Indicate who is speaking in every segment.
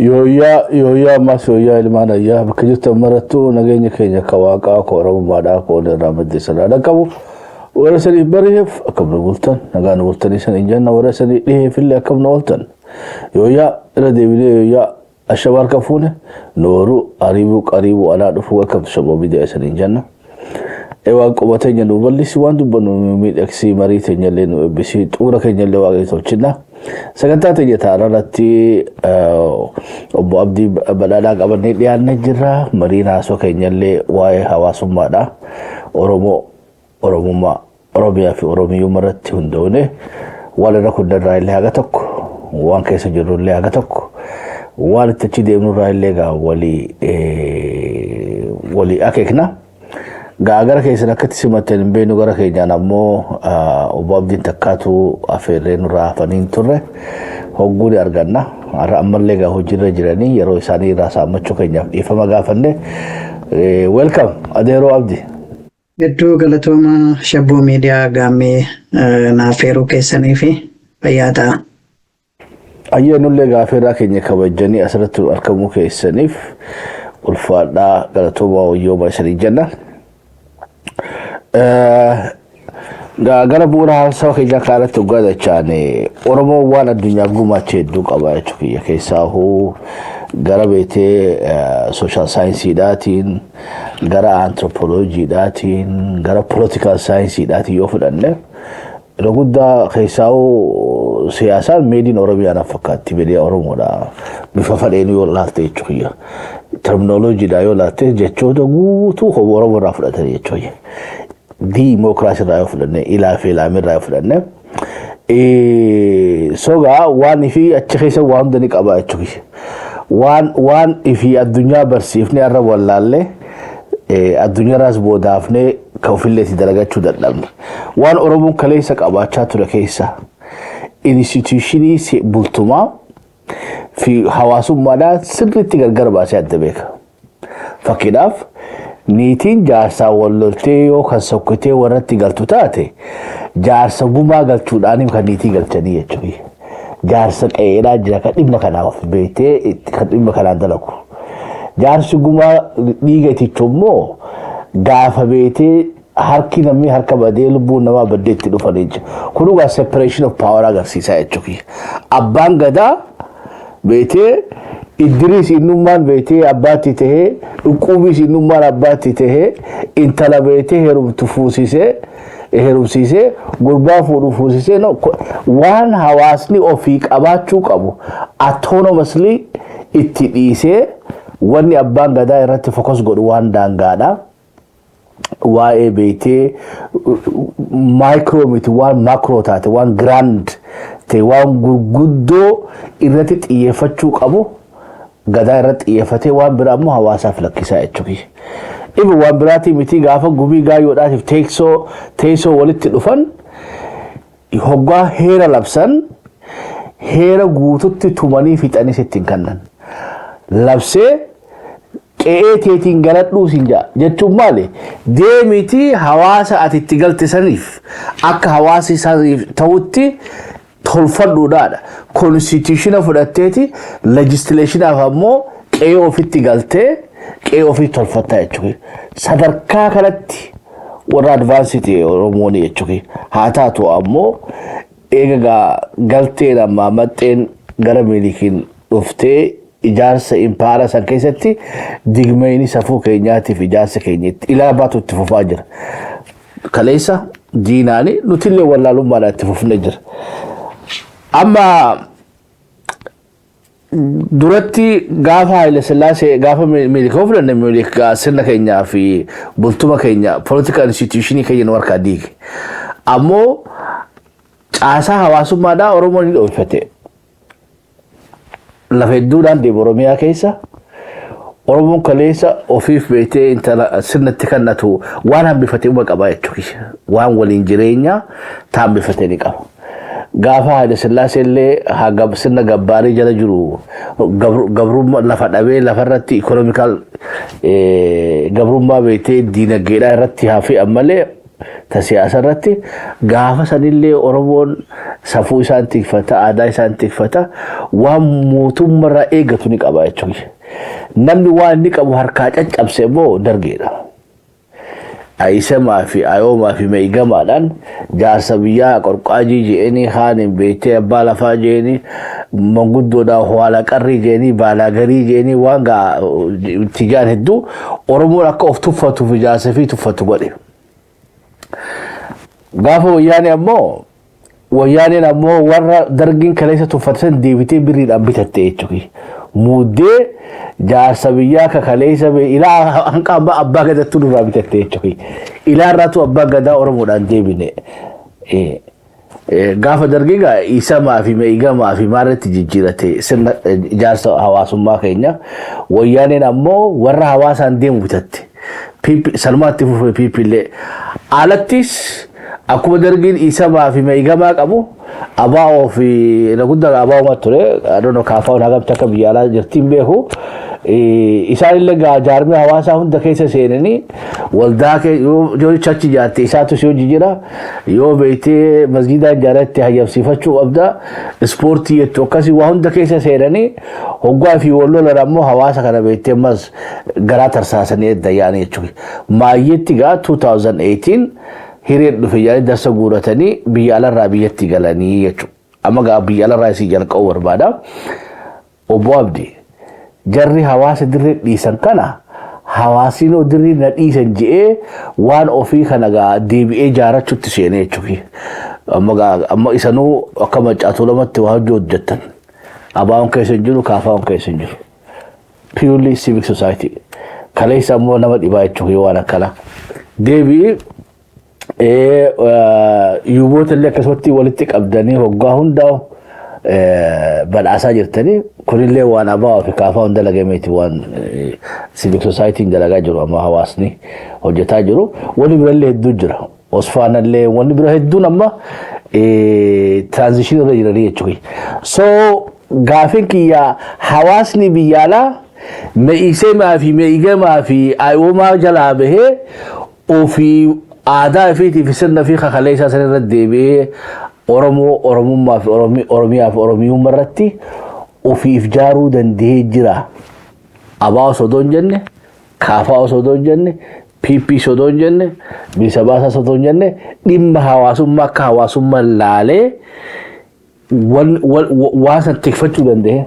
Speaker 1: Yooyyaa yooyyaa, ammas yooyyaa. Ilmaan ayyaa, bakka jirtan marattuu nageenya keenya akka waaqaa koo Oromummaadhaa koo irraa maddee sanaa qabu. Warra saniif bari'eef akkam nu bultan? Nagaa nu bultanii san hin jenna. Warra sanii dhiheef illee akkam nu ooltan? Yooyyaa, irra deebinee yooyyaa. Ashaba harka fuune, nooruu ariibuu qariibuu, anaa dhufuu, akkamtu shaboo miidiyaa san hin jenna. Waan qoma teenya nu bal'isi, waan dubbannu nu miidhagsii, marii teenya illee nu eebbisii, xumura keenya illee Waaqayyo tolchinna. Sagantaa teenya taana irratti obbo Abdii Badhaadhaa qabannee dhiyaannee jirra. Mariin haasoo keenya illee waa'ee hawaasummaadha. Oromoo, Oromummaa, Oromiyaa fi Oromiyyummaa irratti hundoofne, waan irra kundarraa illee haga tokko, waan keessa jirru illee haga tokko, waan itti achi deemnu irraa illee gaa walii akeekna. Gaa gara keessan akkatti simattan hin beeknu. Gara keenyaan ammoo obbo Abdiin takkaatu affeerree nurraa hafanii hin turre, hogguu ni arganna. Har'a ammallee gaa hojiirra jiranii yeroo isaanii irraa saammachuu keenyaaf dhiifama gaafanne. Welcome, adeeroo Abdi.
Speaker 2: Hedduu galatooma, Shabboo Miidiyaa, gaammee naaf feeruu keessanii fi fayyaa ta'a.
Speaker 1: Ayyee, nullee gaafeerraa keenya kabajanii asirratti argamuu keessaniif ulfaadhaa, galatoomaa, wayyooma isanii jenna. Gara bu'uura haasawa keenyaa kanatti hoggaa dachaan, Oromoon waan addunyaaf gumaacha hedduu qaba jechuu kiyya. Keessaahuu gara beetee social saayinsiidhaatiin, gara anthropologydhaatiin, gara political saayinsiidhaatiin yoo fudhanne, yeroo guddaa keessaahuu siyaasaan made in Oromiyaa naaf fakkaatti, made in Oromoodha bifa fadheen yoo laalte jechuu kiyya. Terminologydha yoo laalte, jechoota guutuu Oromoo irraa fudhatanii jechuu kiyya. Diimookiraasii irraa yoo fudhanne, ilaa fi ilaamii irraa yoo fudhanne, sogaa waan ifii achi keessa waan hunda ni qaba jechuudha. Waan ifii addunyaa barsiifnee har'a wallaallee, addunyaarraas boodaafnee kan ofillee itti dalagachuu dadhabne. Waan Oromoon kaleessa qabaachaa ture keessa institution bultumaa fi hawaasummaadhaan sirriitti gargar baasee adda beeka. Fakkiidhaaf, niitiin jaarsaa wal loltee yoo kan sokkitee warratti galtu taate, jaarsa gumaa galchuudhaan kan niitii galchanii jechuudha. Jaarsa qe'eedhaa jira kan dhimma kanaaf beektee kan dhimma kanaan dalagu. Jaarsi gumaa dhiiga itichu immoo gaafa beetee harki namni harka badee lubbuun namaa baddee itti dhufanii jira. Kun dhugaa separation of power agarsiisaa jechuudha. Abbaan gadaa beetee Idriis innummaan beetee abbaatti tahee, Dhuqquubiis innummaan abbaatti tahee, intala beetee heerumtu fuusisee, heerumsiisee, gurbaa fuudhu fuusisee, waan hawaasni ofii qabaachuu qabu autonomously itti dhiisee, wanni abbaan gadaa irratti focus godhu waan daangaadha. Waa'ee beetee micro miti, waan macro taate, waan grand ta'e, waan gurguddoo irratti xiyyeeffachuu qabu gadaa irratti xiyyeeffatee, waan biraa immoo hawaasaaf lakkisaa jechuudha. Ibi waan biraatii miti, gaafa gumii gaayyoodhaatiif teessoo walitti dhufan, hoggaa heera labsan, heera guututti tumanii fixanii ittiin kennan. Labsee qe'ee teetiin galadhuu siin ja'a jechuun maali? Deemitii hawaasa ati itti galte saniif akka hawaasi saniif ta'utti tolfadhuudhaadha. Constitution fudhatteeti legislationaaf ammoo qe'ee ofitti galtee qe'ee ofitti tolfattaa jechuudha. Sadarkaa kanatti warra advance Oromoon jechuudha. Haa taatu ammoo eega galteen ammaa maxxeen gara Milikiin dhuftee ijaarsa impaara san keessatti digmayni safuu keenyaatiif ijaarsa keenya itti ilaa baatu itti fufaa jira. Kaleessa diinaani nutillee wallaalummaadhaan itti fufnee jira. Amma duratti gaafa Haile Sillaasee, gaafa Milik yoo fudhanne, Milik sirna keenyaa fi bultuma keenya, political institution keenya nu harkaa diige. Ammoo caasaa hawaasummaadhaa Oromoon ni dhoofate. Lafa hedduudhaan deemu Oromiyaa keessa Oromoon kaleessa ofiif beektee intala sirnatti kannatu waan hambifate uma qaba jechuudha. Waan waliin jireenya hambifate ni qaba. Gaafa Haile Sillaasee illee sirna gabbaarii jala jiru, gabrummaa lafa dhabee lafarratti economical gabrummaa beektee diinagdeedhaa irratti hafee ammallee Ta siyaasa irratti gaafa sanillee Oromoon safuu isaan tikfata, aadaa isaan tikfata, waan mootummaarraa eeggatu ni qaba jechuudha. Namni waan inni qabu harkaa caccabse immoo Dargeedha. Ayisamaa fi ayoomaa fi meeygamaadhaan jaarsa biyyaa qorqaajii je'anii, haaniin beektee abbaa lafaa je'anii, manguddoodhaan haala qarrii je'anii, baalaagarii je'anii, waan gaa tijaan hedduu Oromoon akka of tuffatuuf jaarsa fi tuffatu godhe. Gaafa Wayyaanee ammoo, Wayyaaneen ammoo warra Dargiin kaleessa tuffatan deebitee birriidhaan bitatte jechuudha. Muuddee jaarsa biyyaa ka kaleessa ilaa hanqa abbaa abbaa gadattuu nurraa bitatte jechuudha. Ilaa irraatu abbaa gadaa Oromoodhaan deebine. Gaafa Dargii gaa isamaa fi meegamaa fi maarratti jijjiirate sirna ijaarsa hawaasummaa keenya. Wayyaaneen ammoo warra hawaasaan deemu bitatte. Sanumaatti fufee piipillee. Alattis akkuma Dargiin isamaa fi meegamaa qabu, abaa'oo fi irra guddaa abaa'oo ture. Adoon kaafaa'uun hagamti akka biyya alaa jirtiin beeku. Isaan illee gaa jaarmee hawaasaa hunda keessa seenanii waldaa yoo chachi ijaatte isaatu si hojii jira, yoo beektee masgiidaa ijaarratti hayyamsiifachuu qabda, ispoortii jettu, akkasii waa hunda keessa seenanii hoggaa fi wal lolan ammoo hawaasa kana beektee ammas garaa tarsaasanii edda yaa'anii jechuudha. Maayyeetti gaa 2018 hireen dhufe yaa'anii darsa guuratanii biyya alarraa biyyatti galanii jechuudha. Amma gaa biyya alarraa isii jalqabuu barbaada. Obbo Abdi, jarri hawaasa dirree dhiisan kana, hawaasni dirree na dhiisan je'ee waan ofii kana gaa deebi'ee jaarachuutti seenee jechuudha. Amma gaa amma isanuu akka Maccaatu lamatti waa hojii hojjettan. Abaa'oon keessa hin jiru, kaafaa'oon keessa hin jiru. Purely civic society. Kaleessa ammoo nama dhibaa jechuudha waan akkana. Deebi'ee yuuboota illee akkasumatti walitti qabdanii hoggaa hundaa badhaasaa jirtanii, kunillee waan abaa'oo fi kaafaa hunda dalagameeti, waan civic society dalagaa jiru, amma hawaasni hojjetaa jiru. Wanni birallee hedduu jira. Osfaanallee wanni bira hedduun amma transition irra jiranii jechuudha. So gaafin kiyya, hawaasni biyya alaa me'iseemaa fi me'igamaa fi ayoomaa jalaa bahee ofii aadaa ofiitii fi sirna fi kakalee isaa sanirra deebi'ee Oromoo, Oromummaa fi Oromiyaa fi Oromiyummaa irratti ofiif jaaruu danda'ee jira. Abaa osoo hin jenne, kaafaa osoo hin jenne, PP osoo hin jenne, bilisa baasaa osoo hin jenne, dhimma hawaasummaa akka hawaasummaa laalee waan san tikfachuu danda'e.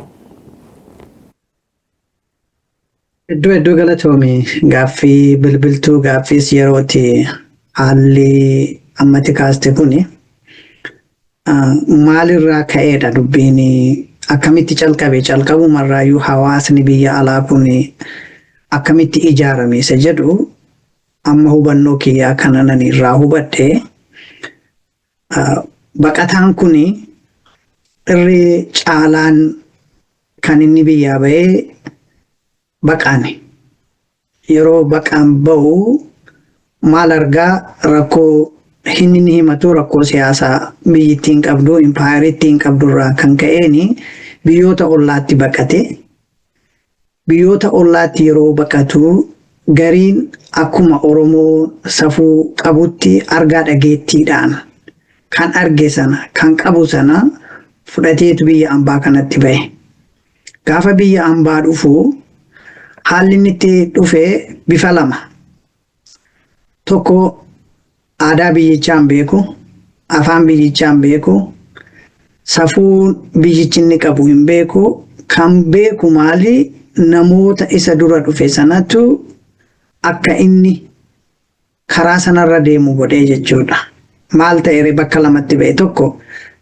Speaker 2: Iddoo hedduu galatoomi. Gaaffii bilbiltuu gaaffiis yerooti. Haalli ammatti kaaste kuni maalirraa ka'eedha? Dubbiin akkamitti calqabe? Calqabumarraayyuu hawaasni biyya alaa kun akkamitti ijaarame isa jedhu, amma hubannoo kiyyaa kana nan irraa hubadhe, baqataan kun irri caalaan kan inni biyyaa bahee baqaane. Yeroo baqaan bahu maal argaa? Rakkoo inni ni himatu, rakkoo siyaasaa biyyittiin qabdu, impaayerittiin qabdurraa kan ka'een biyyoota ollaatti baqate. Biyyoota ollaatti yeroo baqatu gariin akkuma Oromoo safuu qabutti argaa dhageettiidhaan kan arge sana, kan qabu sana fudhateetu biyya ambaa kanatti bahe. Gaafa biyya ambaa dhufu haalli inni itti dhufe bifa lama. Tokko, aadaa biyyichaa hin beeku, afaan biyyichaa hin beeku, safuu biyyichi inni qabu hin beeku. Kan beeku maali? Namoota isa dura dhufe sanatu akka inni karaa sanarra deemu godhee jechuudha. Maal ta'e, bakka lamatti ba'e. Tokko,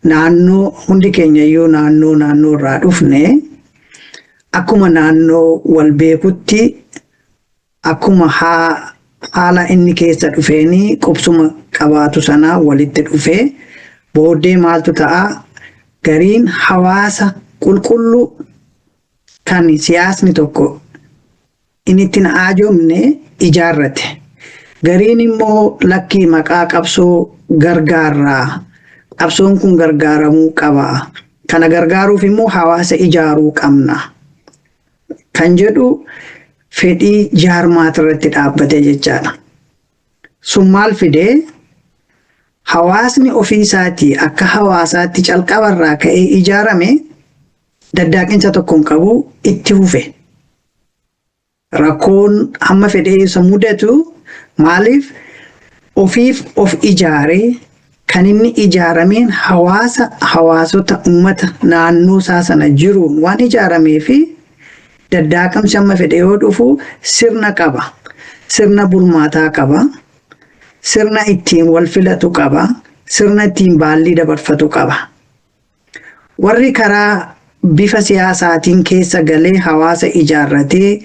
Speaker 2: naannoo hundi keenya iyyuu naannoo naannoo irraa dhufne, akkuma naannoo wal beekutti, akkuma haala inni keessa dhufeeni qubsuma qabaatu sana walitti dhufee, booddee maaltu ta'a? Gariin hawaasa qulqulluu kan siyaasni tokko inni ittiin ajoomne ijaarrate. Gariin immoo lakkii, maqaa qabsoo gargaarraa. Qabsoon kun gargaaramuu qaba. Kana gargaaruuf immoo hawaasa ijaaruu qabna. Kan jedhu fedhii jaarmaata irratti dhaabbate jechaadha. Sun maal fidee? Hawaasni ofii isaatii akka hawaasaatti calqabarraa ka'ee ijaarame daddaaqinsa tokko hin qabu, itti fufe. Rakkoon hamma fedhee isa mudatu, maaliif ofiif of ijaaree, kan inni ijaarameen hawaasa, hawaasota uummata naannoo isaa sana jiruun waan ijaaramee fi daddaaqamsi hamma fedhe yoo dhufu sirna qaba. Sirna bulmaataa qaba. Sirna ittiin wal filatu qaba. Sirna ittiin baallii dabarfatu qaba. Warri karaa bifa siyaasaatiin keessa galee hawaasa ijaarratee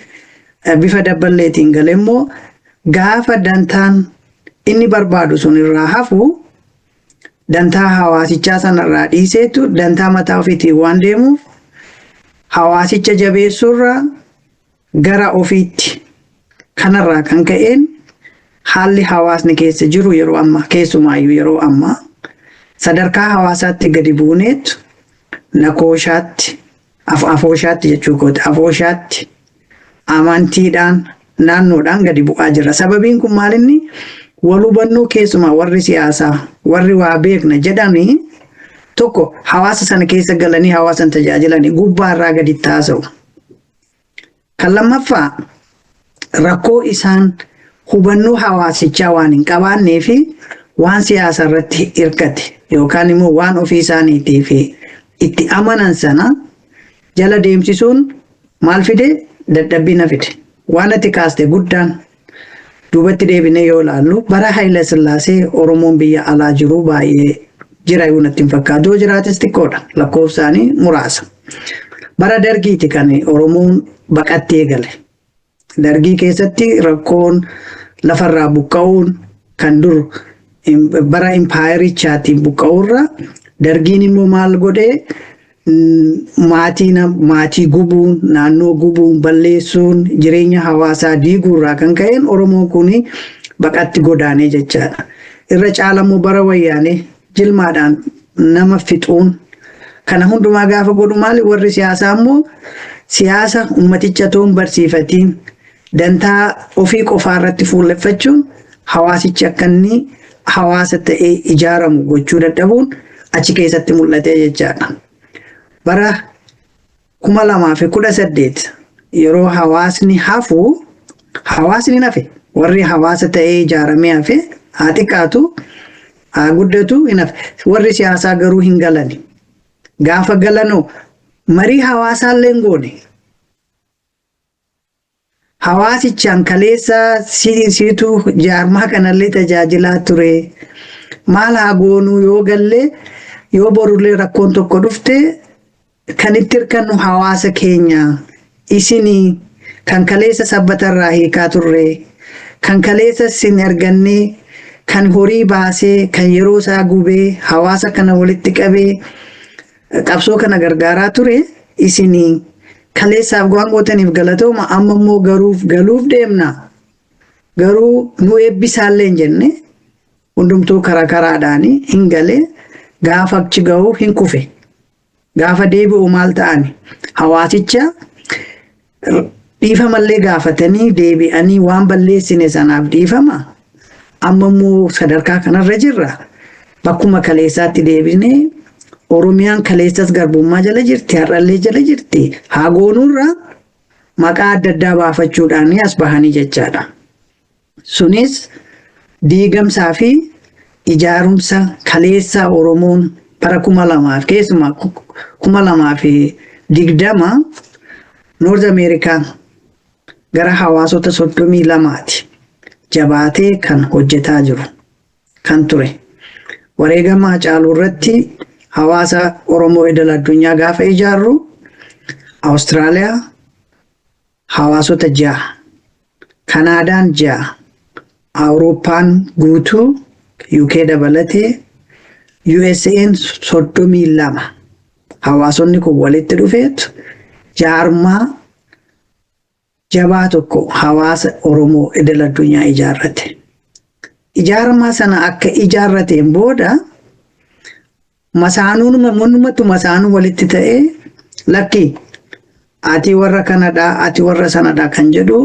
Speaker 2: bifa dabballeetiin galee immoo gaafa dantaan inni barbaadu sun irraa hafu, dantaa hawaasichaa sanarraa dhiiseetu dantaa mataa ofiitiin waan deemuuf, hawaasicha jabeessuurra gara ofiitti. Kanarraa kan ka'een haalli hawaasni keessa jiru yeroo ammaa, keessumaayyuu yeroo ammaa, sadarkaa hawaasaatti gadi buuneetu nakooshaatti, afooshaatti jechuu kooti, afooshaatti, amantiidhaan, naannoodhaan gadi bu'aa jira. Sababiin kun maalinni wal hubannoo, keessumaa warri siyaasaa, warri waa beekna jedhanii tokko hawaasa sana keessa galanii hawaasa tajaajilanii gubbaarraa gadi taasa'u. Kan lammaffaa, rakkoo isaan hubannoo hawaasichaa waan hin qabaannee fi waan siyaasa irratti hirkate yookaan immoo waan ofii isaaniitii fi itti amanan sana jala deemsisuun maal fide? Dadhabbina fide. Waan ati kaaste guddaan, duubatti deebinee yoo ilaallu, bara Haayila Sillaasee Oromoon biyya alaa jiru baay'ee jira yoo natti hin fakkaatu. Yoo jiraates xiqqoodha, lakkoofsaanii muraasa. Bara Dargiiti kan Oromoon baqattee gale. Dargii keessatti rakkoon lafarraa buqqa'uun kan dur bara impaayerichaatiin buqqa'uurra, Dargiin immoo maal godhee, maatii maatii gubuun, naannoo gubuun, balleessuun, jireenya hawaasaa diiguurraa kan ka'een Oromoon kun baqatti godaanee jechaadha. Irra caalammoo bara Wayyaanee jilmaadhaan nama fixuun kana hundumaa gaafa godhu, maali, warri siyaasaa immoo siyaasa ummaticha toon barsiifatiin dantaa ofii qofaa irratti fuulleffachuun hawaasichi akka inni hawaasa ta'ee ijaaramu gochuu dadhabuun achi keessatti mul'atee jechaadha. Bara 2018 yeroo hawaasni hafu, hawaasni hafe, warri hawaasa ta'ee ijaaramee hafe haa xiqqaatu haa guddatu hin hafe. Warri siyaasaa garuu hin galani. Gaafa galanoo marii hawaasaallee hin goone. Hawaasichaan kaleessa siitu jaarmaa kanallee tajaajilaa ture. Maal haa goonuu? Yoo gallee, yoo borullee rakkoon tokko dhufte, kan itti hirkannu hawaasa keenya. Isinii kan kaleessa sabbatarraa hiikaa turre, kan kaleessa sin argannee, kan horii baasee, kan yeroo isaa gubee hawaasa kana walitti qabee qabsoo kana gargaaraa ture isinii. Kaleessaaf waan gootaniif galatooma, amma immoo garuuf galuuf deemna. Garuu nu eebbisaallee hin jenne. Hundumtuu karaa karaadhaan hin galee, gaafa achi ga'u hin kufe. Gaafa deebi'u maal ta'ani? Hawaasicha dhiifamallee gaafatanii deebi'anii, waan balleessine sanaaf dhiifama. Amma immoo sadarkaa kanarra jirra. Bakkuma kaleessaatti deebinee, Oromiyaan kaleessas garbummaa jala jirti, har'allee jala jirti. Haa goonuurra maqaa adda addaa baafachuudhaan as bahanii jechaadha. Sunis diigamsaa fi ijaarumsa kaleessaa Oromoon bara 2000, keessumaa 2020 North America gara hawaasota 32ti jabaatee kan hojjetaa jiru kan ture. Wareegama Hacaaluu irratti hawaasa Oromoo idil addunyaa gaafa ijaarru, Awustiraaliyaa hawaasota 6, Kanaadaan 6, Awurooppaan guutuu UK dabalatee, USA'n 32, hawaasonni kun walitti dhufeetu jaarmaa jabaa tokko hawaasa Oromoo idil addunyaa ijaarrate. Ijaaramaa sana akka ijaarrateen booda masaanuun manumatu masaanuu walitti ta'ee, lakki ati warra kanadhaa, ati warra sanadhaa kan jedhu,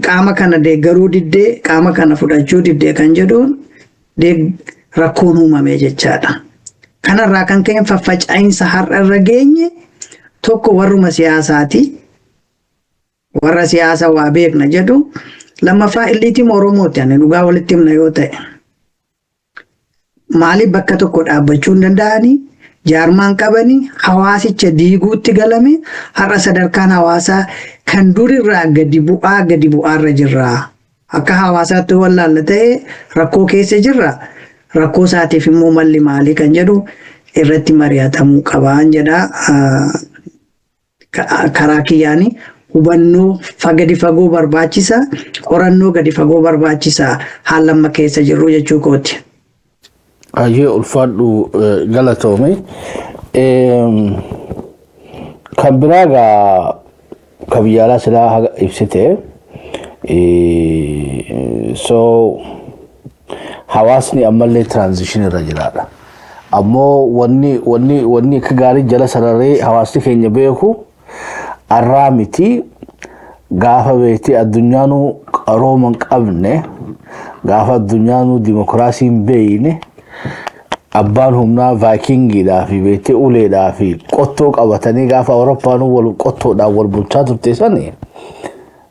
Speaker 2: qaama kana deeggaruu diddee, qaama kana fudhachuu diddee kan jedhuun Rakkoon uumame jechaadha. Kanarraa kan ka'e faffaca'iinsa har'a irra geenye tokko warruma siyaasaati. Warra siyaasa waa beekna jedhu. Lammaffaa illiitiin Oromooti, ani dhugaa walitti himna yoo ta'e. Maaliif bakka tokko dhaabbachuu hin danda'anii? Jaarmaan qabanii hawaasicha diiguutti galame. Har'a sadarkaan hawaasaa kan durirraa gadi bu'aa gadi bu'aarra jirra. Akka hawaasaatti wallaalla ta'e rakkoo keessa jirra. Rakkoo isaatiif immoo malli maalii kan jedhu irratti mari'atamuu qabaan jedha. Karaa kiyyaanii hubannoo gadi fagoo barbaachisa. Qorannoo gadi fagoo barbaachisa haala amma keessa jirru jechuu kooti.
Speaker 1: Hayyee, ulfaadhu, galatoome. Kan biraa gaa ka biyya alaa silaa haga ibsite. So hawaasni ammallee transition irra jiraadha. Ammoo wanni akka gaarii jala sararee hawaasni keenya beeku, arraa miti, gaafa beekte addunyaanuu qarooma hin qabne, gaafa addunyaanuu dimokiraasii hin beekne, abbaan humnaa vaakingiidhaa fi beektee uleedhaa fi qottoo qabatanii, gaafa Awurooppaanuu wal qottoodhaan wal bulchaa turte sani,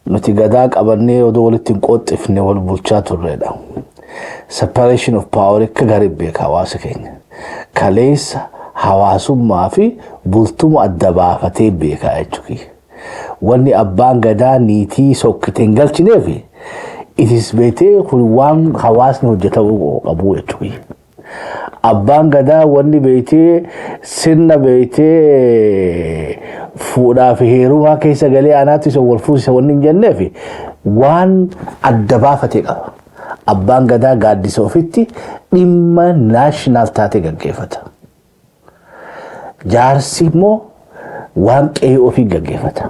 Speaker 1: nuti gadaa qabannee odoo walitti hin qoxxifne wal bulchaa turredha. Separation of power akka gaarii beeka hawaasa keenya. Kaleessa hawaasummaa fi bultuma adda baafatee beeka jechuudha. Wanni abbaan gadaa niitii sokkite hin galchineef itis beetee kun waan hawaasni hojjetamuu qabu jechuudha. Abbaan gadaa wanni beektee sirna beektee fuudhaa fi heerumaa keessa galee anaatti isa wal fuusisa wanni hin jenneef waan adda baafatee qaba. Abbaan gadaa gaaddisa ofitti dhimma national taate gaggeeffata. Jaarsi immoo waan qe'ee ofii gaggeeffata.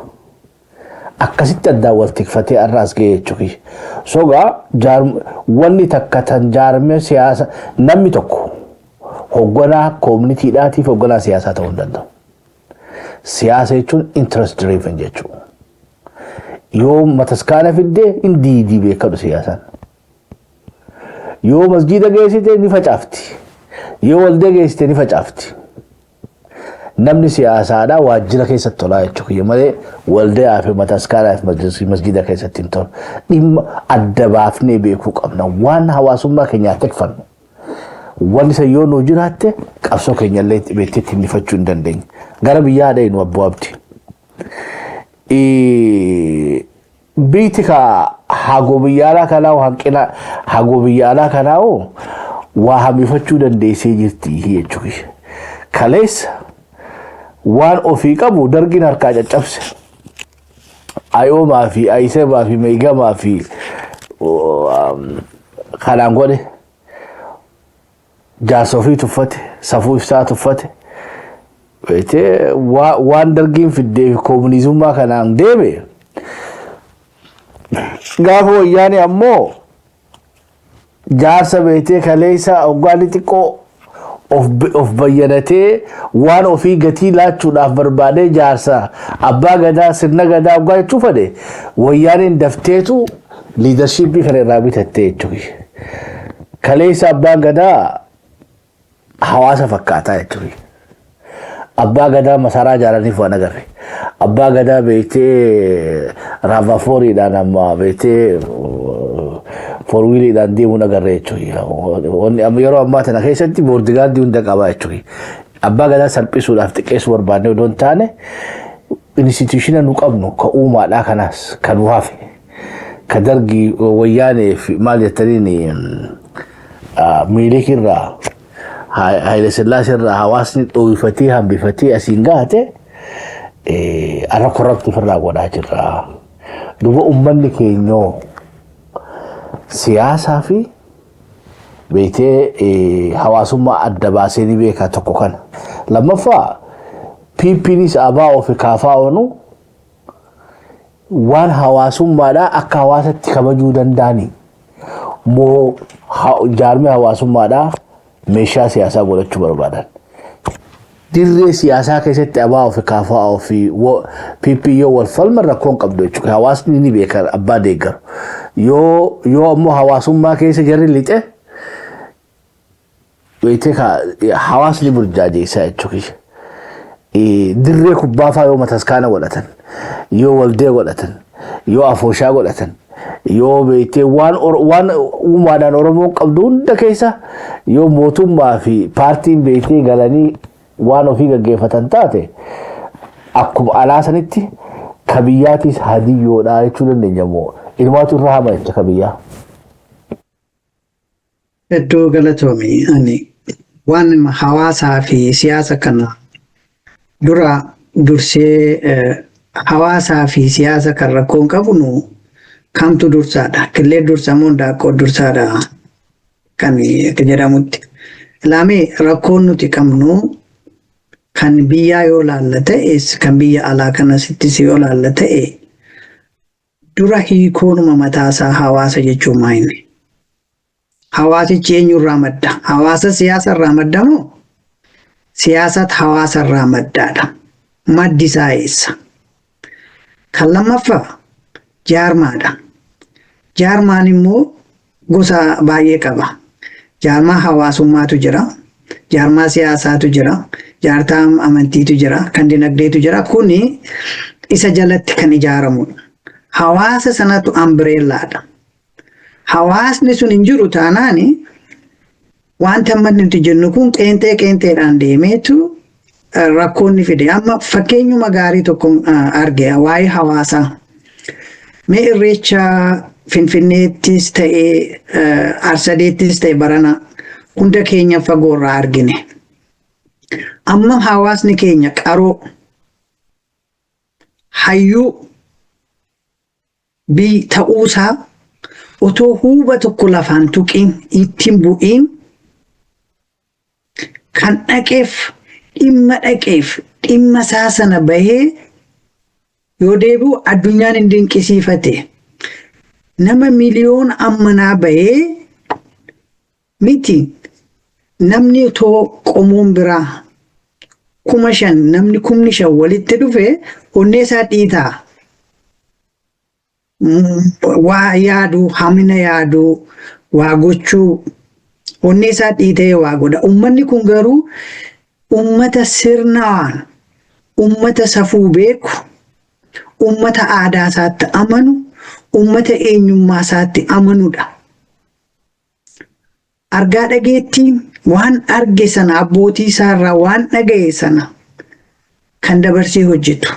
Speaker 1: Akkasitti addaan wal tikfatee har'a as ga'e jechuudha. Sogaa wanni takka tan jaarmee siyaasa, namni tokko hoogganaa communitydhaatiif hoogganaa siyaasaa ta'uu hin danda'u. Siyaasa jechuun interest driven jechuudha. Yoo mataskaana fiddee hin diidii beekadhu siyaasaan. Yoo masgiida geessite ni facaafti. Yoo waldaa geessite ni facaafti. Namni siyaasaadhaa waajjira keessatti tolaa jechuudha malee waldaa fi mataskaanaa fi masgiida keessatti hin tolu. Dhimma adda baafnee beekuu qabna. Waan hawaasummaa keenyaa tikfannu. Wanni isa yoo nuu jiraatte qabsoo keenya illee beektee ittiin ifachuu hin dandeenya. Gara biyyaa adeemu, Abboo Abdi. Biiti ka hagoo biyya alaa kanaa, hanqina hagoo biyya alaa kanaa waa hambifachuu dandeessee jirti jechuudha. Kaleessa waan ofii qabu dargiin harkaa caccabse. Ayoomaa fi ayisemaa fi meegamaa fi kanaan godhe, jaarsa ofii tuffate, safuu ibsaa tuffate. Beetee waan dargiin fiddee fi koomunizummaa kanaan deeme. Gaafa wayyaane ammoo jaarsa beetee kaleessa hoggaanni xiqqoo of bayyanatee waan ofii gatii laachuudhaaf barbaadee, jaarsa abbaa gadaa, sirna gadaa hoggaa jechuu fedhe, wayyaaneen dafteetu leadershipii kana irraa bitattee jechuudha. Kaleessa abbaan gadaa hawaasa fakkaataa jechuudha. Abbaa gadaa masaraa ijaaraniif waan agarre. Abbaa gadaa beektee RAV4iidhaan amma beektee four wheeliidhaan deemuun agarre jechuudha. Wanni amma yeroo ammaa tana keessatti bodyguardii hunda qabaa jechuudha. Abbaa gadaa salphisuudhaaf xiqqeessuu barbaanne odoo hin taane, institutiona nu qabnu ka uumaadhaa kanaas kan nu hafe, ka dargii wayyaanee fi maal jettaniin Minilik irraa, Haayile Sillaasee irraa hawaasni dho'ifatee hambifatee asiin gaate arra corrupt ofirraa godhaa jirra. Duuba uummanni keenyoo siyaasaa fi beektee hawaasummaa adda baasee ni beeka tokko kana. Lammaffaa, PPnis ABO fi KFOnu waan hawaasummaadhaa akka hawaasatti kabajuu danda'ani moo jaarmee hawaasummaadhaa meeshaa siyaasaa godhachuu barbaadan? Dirree siyaasaa keessatti ABO fi KFO fi PP yoo wal falman rakkoon qabdu jechuudha. Hawaasni ni beeka abbaa deeggaru. Yoo ammoo hawaasummaa keessa jarri lixe Beektee hawaasni burjaajeessaa jechuudha. Dirree kubbaa fa'aa yoo mataskaana godhatan, yoo waldee godhatan, yoo afooshaa godhatan, yoo beektee waan uumaadhaan Oromoon qabdu hunda keessa yoo mootummaa fi paartiin beektee galanii waan ofii gaggeeffatan taate, akkuma alaa sanitti ka biyyaatis hadiyyoodha jechuu dandeenya moo ilmaatu irra hama jecha ka biyyaa?
Speaker 2: Hedduu galatoomi. Ani waan hawaasaa fi siyaasa kana dura dursee, hawaasaa fi siyaasa kan rakkoon qabnu kamtu dursaadha? Killee dursa moo daaqqoo dursaadha kan akka jedhamutti. Ilaamee, rakkoon nuti qabnu kan biyyaa yoo laalla ta'e, kan biyya alaa kanasittis yoo laalla ta'e, dura hiikoonuma mataasaa hawaasa jechuun maayini? Hawaasichi eenyurraa madda? Hawaasa siyaasa irraa madda moo siyaasatu hawaasa irraa maddaadha? Maddi isaa eessa? Kan lammaffaa jaarmaadha. Jaarmaan immoo gosa baay'ee qaba. Jaarmaa hawaasummaatu jira. Jaarmaa siyaasaatu jira. Jaartaa amantiitu jira. Kan dinagdeetu jira. Kuni isa jalatti kan ijaaramudha. Hawaasa sanatu umbrellaadha. Hawaasni sun hin jiru taanaani, wanta amma nuti jennu kun qeenxee qeenxeedhaan deemeetu rakkoon fide. Amma fakkeenyuma gaarii tokko arge waa'ee hawaasaa. Mee Irreecha Finfinneettis ta'ee Arsadeettis ta'e barana hunda keenya fagoorraa argine. Amma hawaasni keenya qaroo, hayyuu ta'uusaa otoo huuba tokko lafaan tuqiin, ittiin bu'iin, kan dhaqeef dhimma dhaqeef dhimma isaa sana bahee yoo deebi'u addunyaan hin dinqisiifate. Nama miliyoona ammanaa bahee miti, namni otoo qomoon biraa 5,000, namni 5,000 walitti dhufe onnee isaa dhiitaa. Waa yaaduu, hamina yaaduu, waa gochuu, onnee isaa dhiitee waa godha. Uummanni kun garuu uummata sirnawaan, uummata safuu beeku, uummata aadaa isaatti amanu, uummata eenyummaa isaatti amanudha. Argaa dhageettiin waan arge sana, abbootii isaarraa waan dhagaye sana kan dabarsee hojjetu.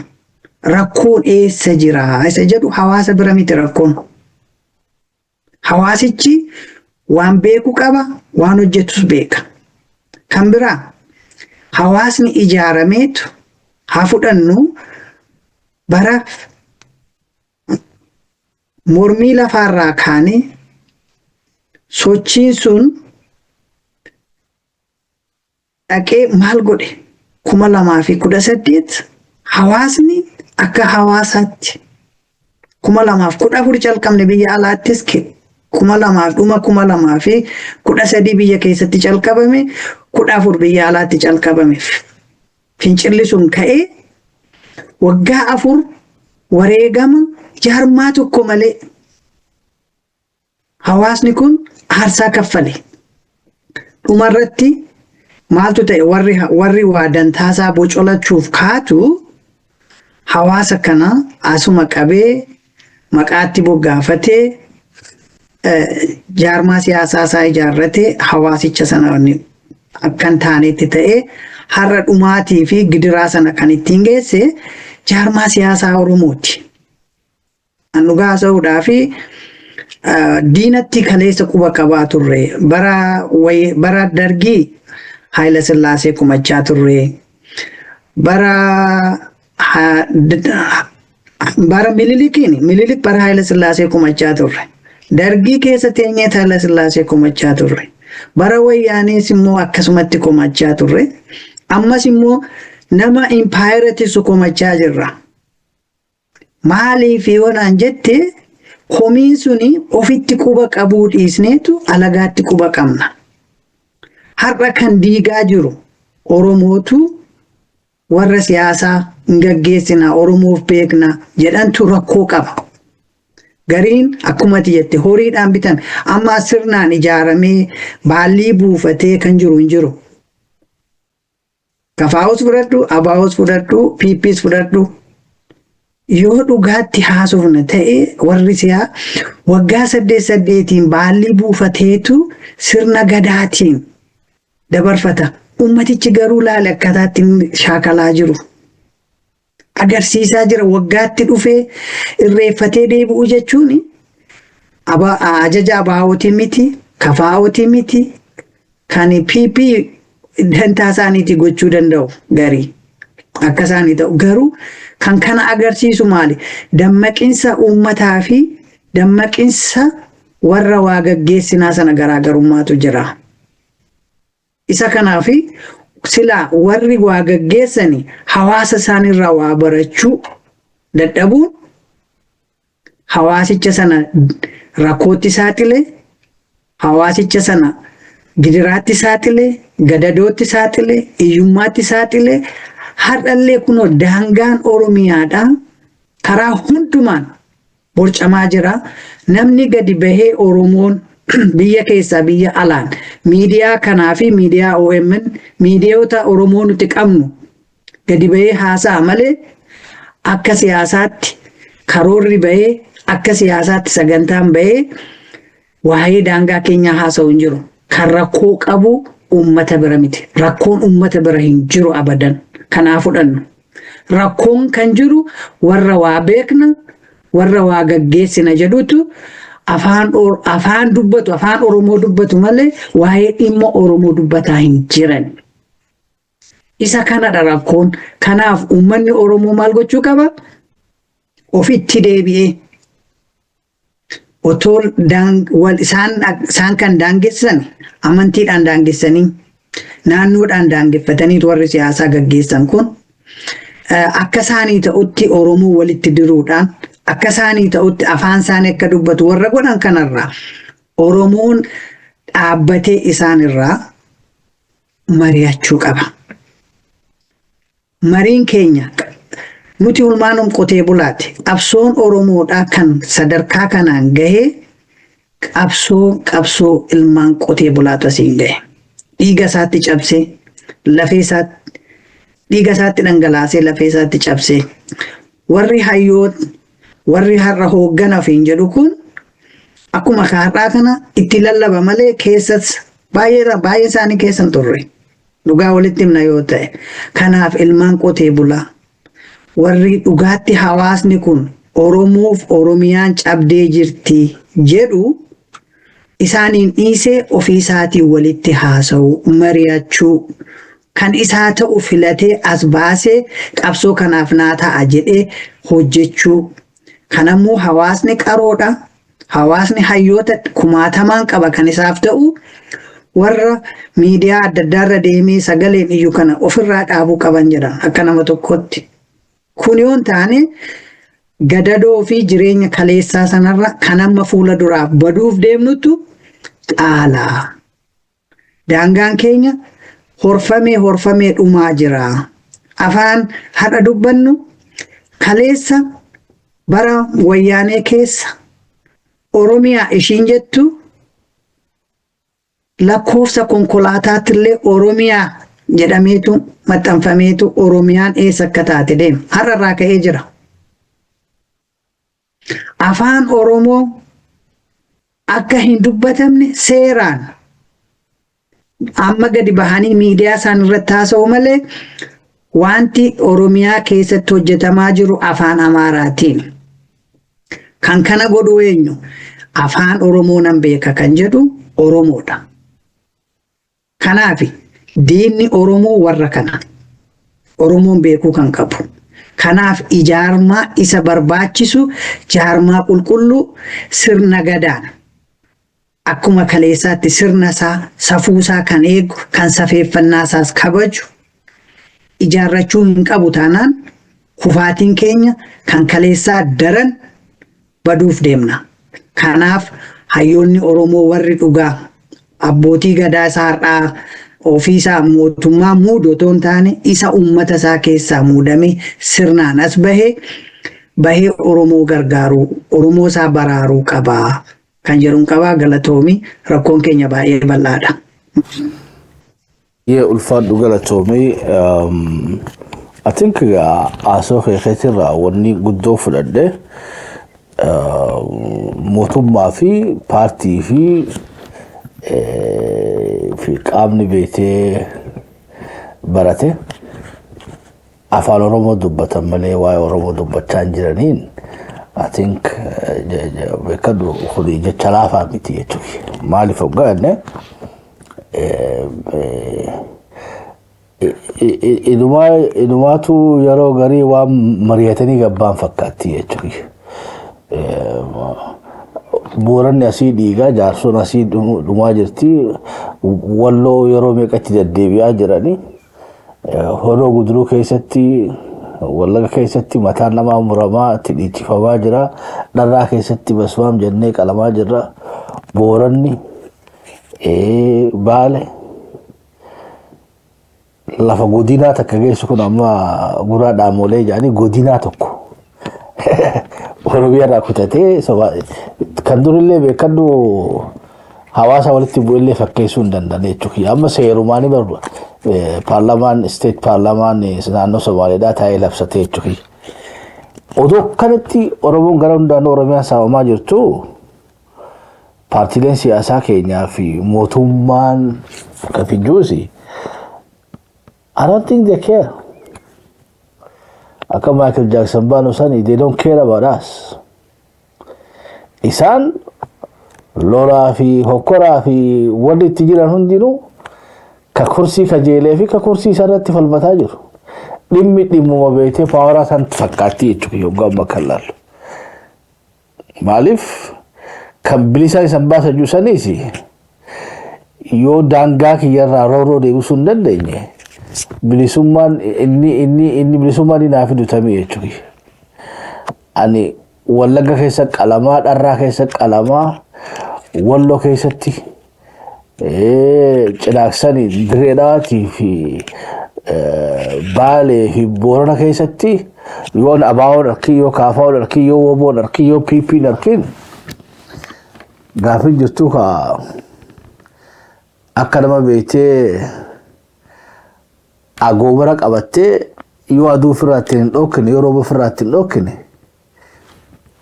Speaker 2: Rakkoon eessa jira isa jedhu, hawaasa bira miti rakkoon. Hawaasichi waan beeku qaba, waan hojjetus beeka. Kan biraa hawaasni ijaarameetu haa fudhannu, bara mormii lafaarraa kaanee sochiin sun dhaqee maal godhe? 2018 hawaasni akka hawaasaatti, 2014 calqabne biyya alaattis, kuma lamaaf dhuma 2013 biyya keessatti calqabame, 14 biyya alaatti calqabame. Fincilli sun ka'ee waggaa 4 wareegama jaarmaa tokko malee hawaasni kun aarsaa kaffale. Dhumarratti maaltu ta'e? Warri waa dantaasaa bocolachuuf kaatu hawaasa kana asuma qabee maqaatti boggaafatee, jaarmaa siyaasaa isaa ijaarratee, hawaasicha sana akka hin taanetti ta'ee, har'a dhumaatii fi gidiraa sana kan ittiin geesse jaarmaa siyaasaa Oromooti. An dhugaa haasa'uudhaa fi diinatti kaleessa quba qabaa turre, bara Dargii Haayila Sillaasee kumachaa turre, bara Mililikiin, Mililik bara Haayila Sillaasee kumachaa turre, Dargii keessa teenyee Haayila Sillaasee kumachaa turre, bara Wayyaanees immoo akkasumatti kumachaa turre, ammas immoo nama impaayera tisu kumachaa jirra. Maaliif yoo naan jette, komiin suni ofitti quba qabuu dhiisneetu alagaatti quba qabna. Har'a kan diigaa jiru Oromootu warra siyaasaa hin gaggeessina, Oromoof beekna jedhantu rakkoo qaba. Gariin akkuma ati jette horiidhaan bitame. Amma sirnaan ijaaramee baallii buufatee kan jiru hin jiru. Kafaa'us fudhadhu, abaa'us fudhadhu, PPs fudhadhu. Yoo dhugaatti haasofna ta'e, warri siyaa waggaa saddeet saddeetiin baallii buufateetu sirna gadaatiin dabarfata. Ummatichi garuu laale akkaataatti inni shaakalaa jiru. Agarsiisaa jira. Waggaatti dhufee irreeffatee deebi'u jechuun ajaja abaa'ootii miti, kafaa'ootii miti, kan PP dantaa isaaniitii gochuu danda'u garii. Akka isaanii ta'u garuu kan kana agarsiisu maali? Dammaqinsa uummataa fi dammaqinsa warra waa gaggeessinaa sana garaagarummaatu jira. Isa kanaaf silaa warri waa gaggeessani hawaasa isaaniirraa waa barachuu dadhabuun hawaasicha sana rakkootti saaxile, hawaasicha sana gidiraatti saaxile, gadadootti saaxile, hiyyummaatti saaxile. Har'allee kunoo daangaan Oromiyaadha karaa hundumaan borcamaa jira. Namni gadi bahee Oromoon biyya keessaa biyya alaan miidiyaa kanaa fi miidiyaa OMN, miidiyoota Oromoo nuti qabnu gadi bahee haasa'a malee, akka siyaasaatti karoorri bahee, akka siyaasaatti sagantaan bahee waa'ee daangaa keenyaa haasa'u hin jiru. Kan rakkoo qabu uummata bira miti. Rakkoon uummata bira hin jiru abadan. Kanaa fudhannu. Rakkoon kan jiru warra waa beekna, warra waa gaggeessina jedhutu afaan dubbatu, afaan Oromoo dubbatu malee waa'ee dhimma Oromoo dubbataa hin jiran. Isa kanadha rakkoon. Kanaaf uummanni Oromoo maal gochuu qaba? Ofitti deebi'ee otoo wal isaan kan daangessan amantiidhaan daangessanii, naannoodhaan daangeffatanii, warri siyaasaa gaggeessan kun akka isaanii ta'utti Oromoo walitti diruudhaan, akka isaanii ta'utti afaan isaanii akka dubbatu warra godhan kanarraa Oromoon dhaabbatee isaan irraa mari'achuu qaba. Mariin keenya nuti ulmaanum qotee bulaati. Qabsoon Oromoodhaa kan sadarkaa kanaan gahee qabsoo ilmaan qotee bulaatu asiin gahe. Dhiiga isaatti cabsee, lafee isaatti, dhiiga isaatti dhangalaasee, lafee isaatti cabsee. Warri hayyoot, warri har'a hooggana ofiin jedhu kun akkuma har'aa kana itti lallaba malee keessas baay'ee baay'ee isaanii keessan turre. Dhugaa walitti himna yoo ta'e. Kanaaf ilmaan qotee bulaa warri dhugaatti hawaasni kun Oromoof Oromiyaan cabdee jirti jedhu isaaniin dhiisee ofii isaatiin walitti haasa'u, mari'achuu, kan isaa ta'u filatee as baasee qabsoo kanaaf naa ta'a jedhee hojjechuu. Kanammoo hawaasni qaroodha. Hawaasni hayyoota kumaatamaan qaba. Kan isaaf ta'u warra miidiyaa adda addaarra deemee sagaleen iyyuu kana ofirraa dhaabuu qaban jedha akka nama tokkotti. Kun yoo hin taane gadadoo fi jireenya kaleessaa sanarra kan amma fuula duraaf baduuf deemnutu caalaa. Daangaan keenya horfamee horfamee dhumaa jira. Afaan har'a dubbannu kaleessa bara wayyaanee keessa Oromiyaa ishiin jettu lakkoofsa konkolaataatti illee Oromiyaa jedhameetu maxxanfameetu Oromiyaan eessa akka taate deema. Har'a irraa ka'ee jira. Afaan Oromoo akka hin dubbatamne seeraan amma gadi bahanii miidiyaa isaan irratti haasa'u malee, wanti Oromiyaa keessatti hojjetamaa jiru afaan Amaaraatiin. Kan kana godhu eenyu? Afaan Oromoo nan beeka kan jedhu Oromoodha. Kanaaf diinni Oromoo warra kana. Oromoon beekuu kan qabu. Kanaaf ijaarmaa isa barbaachisu, jaarmaa qulqulluu, sirna gadaan akkuma kaleessaatti sirna isaa, safuu isaa kan eegu, kan safeeffannaa isaas kabaju ijaarrachuu hin qabu taanaan kufaatiin keenya kan kaleessaa daran baduuf deemna. Kanaaf hayyoonni Oromoo warri dhugaa abbootii gadaa isaa har'aa ofiisaa mootummaa muudu otoo hin taane, isa uummata isaa keessaa muudamee sirnaan as bahee Oromoo gargaaru. Oromoo isaa baraaruu qabaa kan jedhuun qabaa. Galatoomi, rakkoon keenya baay'ee bal'aadha.
Speaker 1: Yee, ulfaadhu, galatoomii. I think haasoo kee keetirraa wanni guddoo fudhadhe, mootummaa fi paartii fi qaamni beetee barate afaan Oromoo dubbatan malee waa'ee Oromoo dubbachaa hin jiraniin, I think beekadhu, kuni jecha laafaa miti jechuudha. Maaliif hoggaa jenne, inumaatu yeroo garii waan mari'atanii gabbaan fakkaatti jechuudha. Booranni asii dhiigaa, Jaarsoon asii dhumaa jirti, Walloo yeroo meeqatti deddeebi'aa jirani. Horoo Guduruu keessatti, Wallaga keessatti mataan namaa muramaa itti dhiichifamaa jira. Dharraa keessatti basmaam jennee qalamaa jirra. Booranni, Baale lafa godinaa takka geessu kun amma guraa dhaamolee jedhanii godinaa tokko Oromiyaa irraa kutatee kan durillee beekadhu, hawaasa walitti bu'ellee fakkeessuu hin danda'an jechuudha. Amma seerumaanii barba paarlaamaan state, paarlaamaan naannoo Somaaliidhaa taa'ee labsatee jechuudha. Odoo kanatti Oromoon gara hundaanuu Oromiyaan saamamaa jirtu, paartiileen siyaasaa keenyaa fi mootummaan kafijuusi, I don't think they care. Akka Michael Jackson baanu sani, they don't care about us. Isaan lolaa fi hokkoraa fi wanni itti jiran hundinuu ka kursii kajeelee fi ka kursii isarratti falmataa jiru. Dhimmi dhimmuma beektee power san fakkaatti jechuudha yoggaa amma kan laallu. Maaliif kan bilisaan isan baasa jiru saniis yoo daangaa kiyyarraa rooroo deebisuu hin dandeenye, bilisummaan inni bilisummaan inni naa fidu tamii jechuudha. Ani Wallagga keessa qalamaa, Dharraa keessa qalamaa, Walloo keessatti, Cinaaksanii, Direedhaatii fi Baalee fi Boorana keessatti yoon ABO'n arkin, yoo KFO'n arkin, yoo WBO'n arkin, yoo PP'n arkin, gaafin jirtu ka akka nama beektee agoobara qabattee yoo aduu ofirraa ittiin hin dhokkine, yoo rooba ofirraa ittiin hin dhokkine.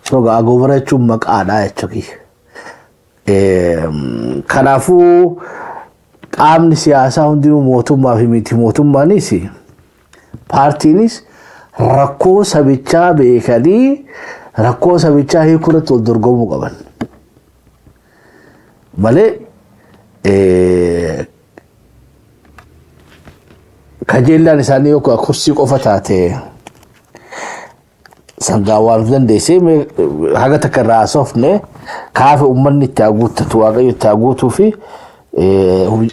Speaker 1: Soga agoobara jechuun maqaadha jechuudha. Kanaafuu qaamni siyaasaa hundinuu, mootummaa fi miti mootummaanis, paartiinis, rakkoo sabichaa beekanii rakkoo sabichaa hiikuu irratti wal dorgomuu qaban. Malee kajeellaan isaanii yookaan kursii qofa taate sangaa waan dandeessee haga takka irraa haasofne kaafe uummanni itti haa guuttatu, Waaqayyo itti haa guutuu fi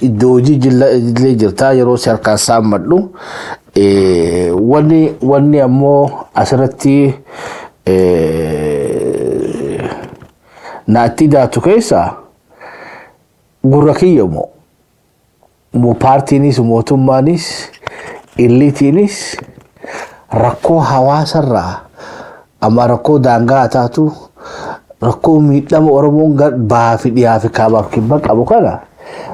Speaker 1: iddoo hojii illee jirtaa yeroo si harkaan saammadhu. Wanni ammoo asirratti naatti daatu keessa gurra kiyya moo paartiinis, mootummaanis, illitiinis rakkoo hawaasarraa amma rakkoo daangaa taatu, rakkoo miidhama Oromoon bahaa fi dhiyaa fi kaabaaf kibba qabu kana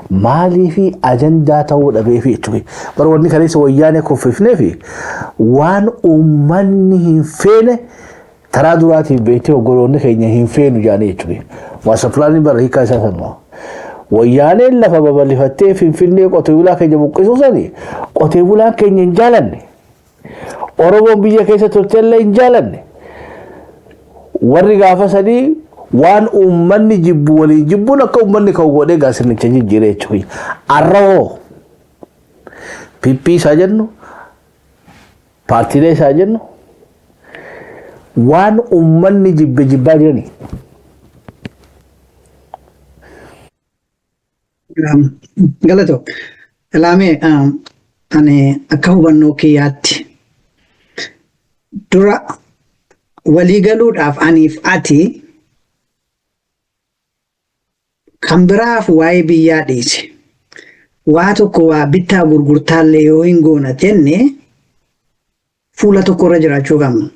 Speaker 1: maalii fi ajandaa ta'uu dhabee fi jechuudha. Bara wanni kaleessa Wayyaanee kuffifnee fi waan uummanni hin feene taraa duraatiif beektee oggoloonni keenya hin feenu jaanii jechuudha. Master planiin bara hiikaa isaa sanuma. Wayyaaneen lafa babal'ifattee Finfinnee qotee bulaa keenya buqqisuu sani qotee bulaan keenya hin jaalanne. Oromoon biyya keessa turtellee hin jaalanne. Warri gaafa sanii waan uummanni jibbu waliin jibbuun akka uummanni ka'u godhee gaa sirnicha jijjiiree jechuudha. Arra hoo PP isaa jennu, paartiilee isaa jennu, waan uummanni jibbe jibbaa jirani.
Speaker 2: Galatoo. Ilaamee, ani akka hubannoo kiyyaatti dura walii galuudhaaf aniif ati kan biraaf waa'ee biyyaa dhiise. Waa tokko waa bittaa gurgurtaallee yoo hin goona jenne, fuula tokkorra jiraachuu qabna.